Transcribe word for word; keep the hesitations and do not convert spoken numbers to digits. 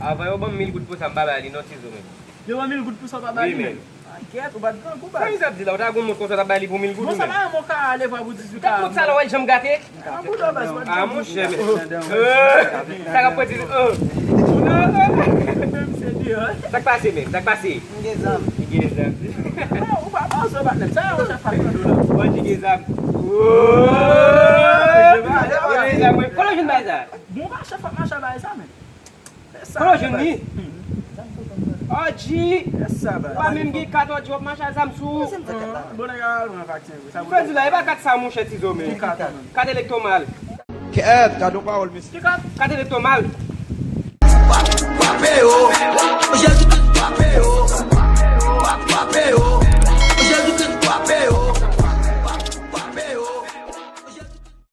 Avan yo ban m mil goud pou sa, m pa bay li non, Tizo, men. Yo ban mil goud pou sa, w pa bay li, men. Kèt, ou pa t grangou, baz. Sa misye ap di la, ou ta gon mont konsa, w t ap bay li pou mil goud. Bon, sa pa yon mont ka ale vwa pou dizuit an. Kèt mont sa la, w wè l janm gate? A monchè, men. Sa k ap pwenti. Sa k pase, men? Sa k pase? M gen zam. M gen zam. Ou pa panse, patnè. Sa yon chèf ap tande w la. Mwen di gen zam. Kote w jwenn bagay sa? Bon, pa chèf ap mache bay sa, men. Kote w jwenn li? Odji! Ou pa menm gen kat, Odji, w ap mache ak zam sou ou. Bon, nèg la al pran vaksen vre. Sa pou di la, e pa kat sa, monchè, Tizo, men. Kat elektomal. Kèt, gade yon pawòl, mesye. Kat elektomal. Pape yo. Jezi Kris, pape yo. Pape yo.